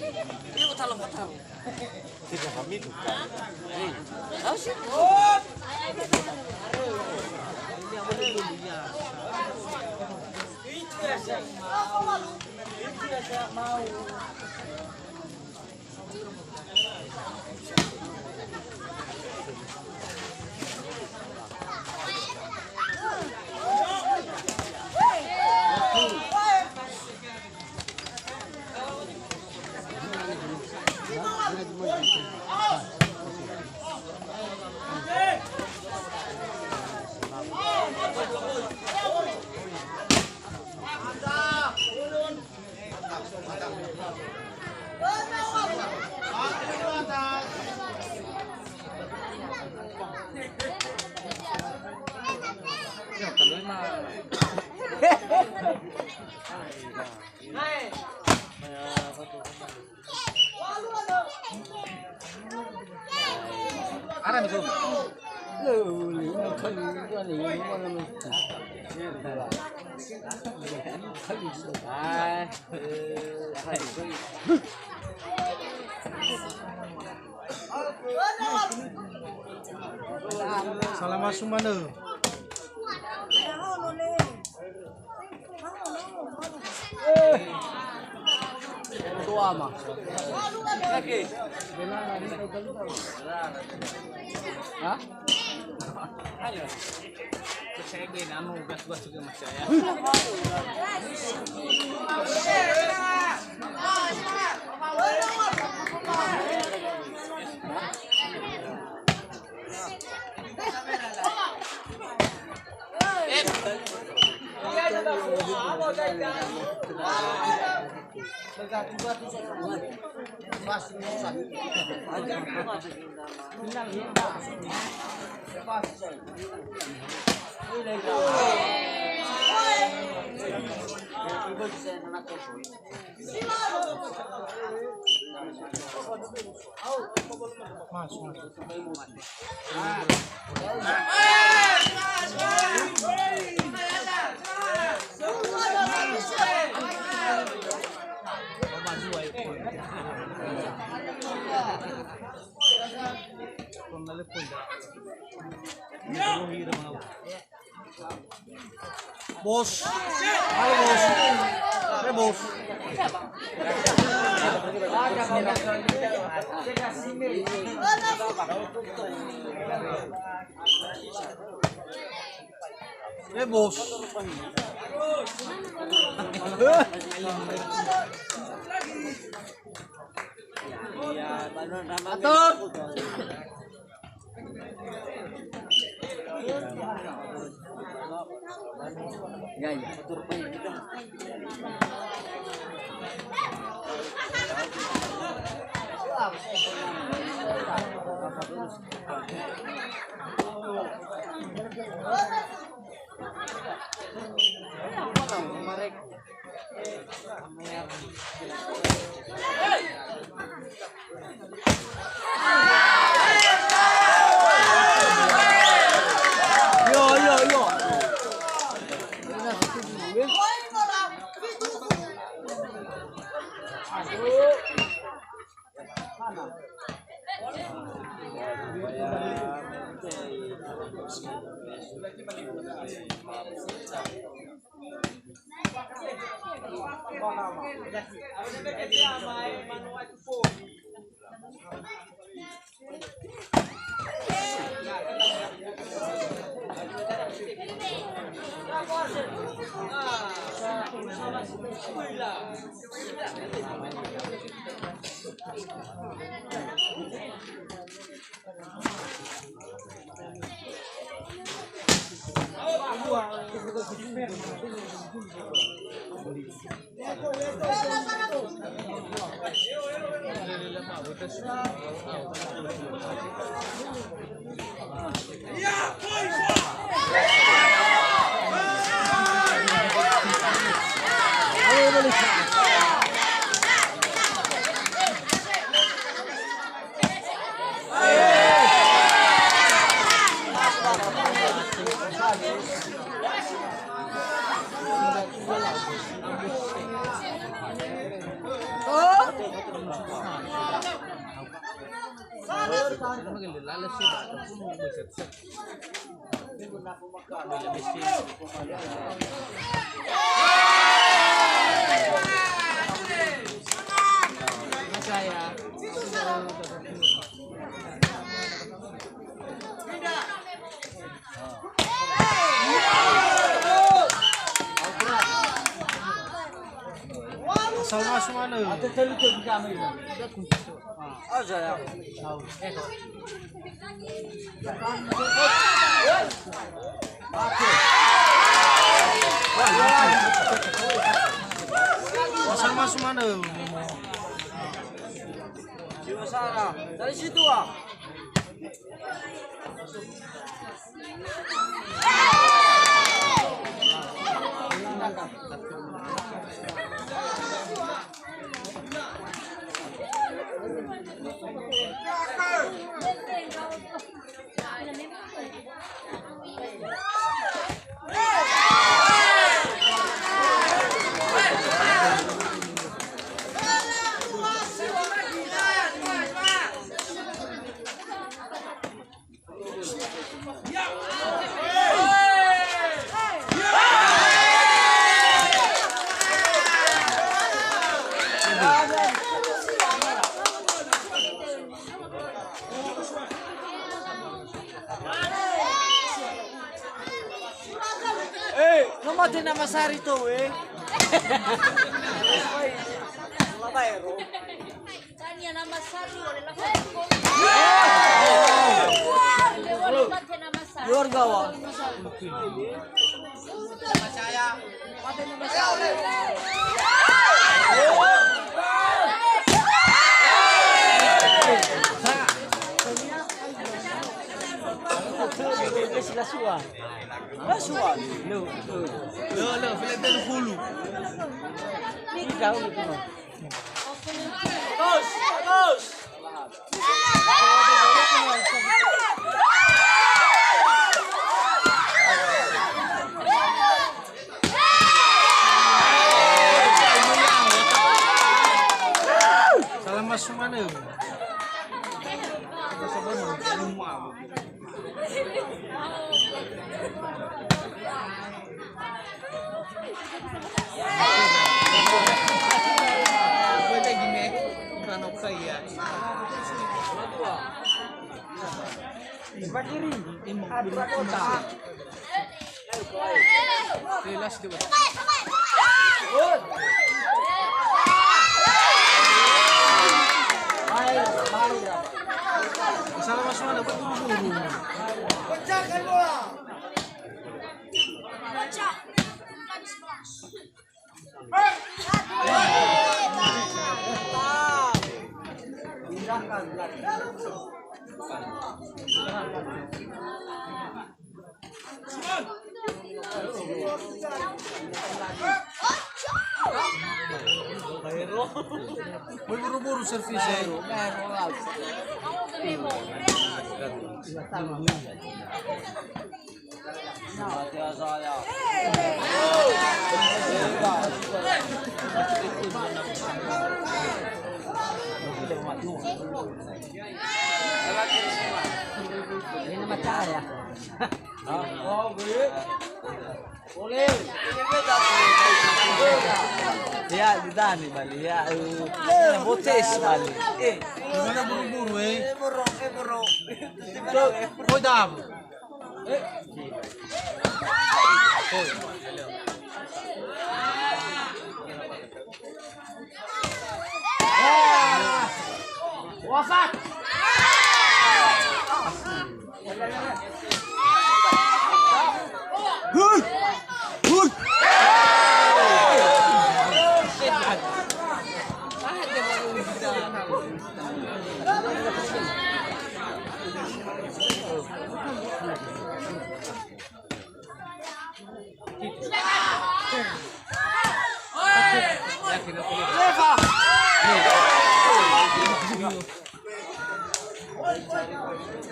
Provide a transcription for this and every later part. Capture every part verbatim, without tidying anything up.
Ini utalo-utalo. Tidak kami tukar. Tahu sih? Ara mi so. Salah masuk mana? Tua ma. Hah? Ayo. Saya gue nanu gas-gas juga masih ya. Bos. Halo, Bos. Eh, Bos. Eh, Bos. Atur. Ya, ya. Asal masuk mana? Asal masuk mana? Jiwasara, dari situ, ah. Eh, no mate nama sari to, eh. Tania nama sari, oleh lapor. Keluarga, wa. Lasua. Lasua. Lo, lo, lo, hulu. Ini jauh itu, Mas. Bagus, bagus. Salah masuk mana? Salah masuk ada buru-buru. Pecahkan bola. Buru-buru servis, eh. Ini nama cahaya. Ya, di Dani bali ya. Eh, botes bali. Eh, gimana buru-buru, eh? Eh, buru, eh, buru. Koi dam. Eh. Koi. Wafat.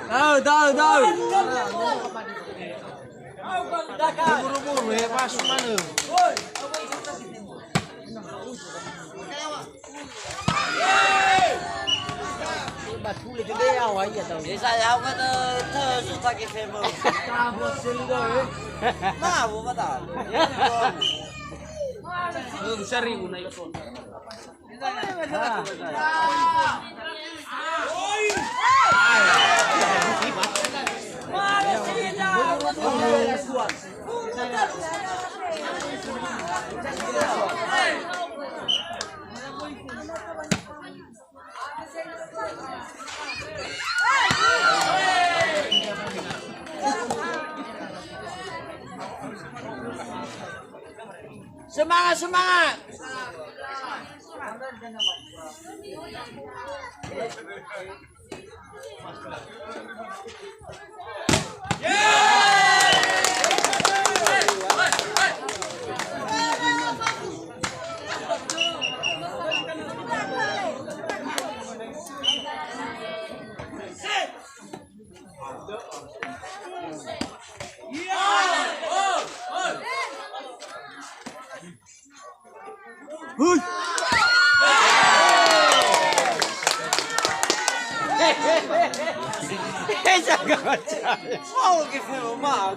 Dau, dau, dau. Buru-buru, eh, pas mana? Esa ya, aku kata, terus tak ke famous. Mau, mau tak? Belum sering guna iPhone. Semangat, semangat. Hui. Hei, jaga baca. Mau ke fero ma.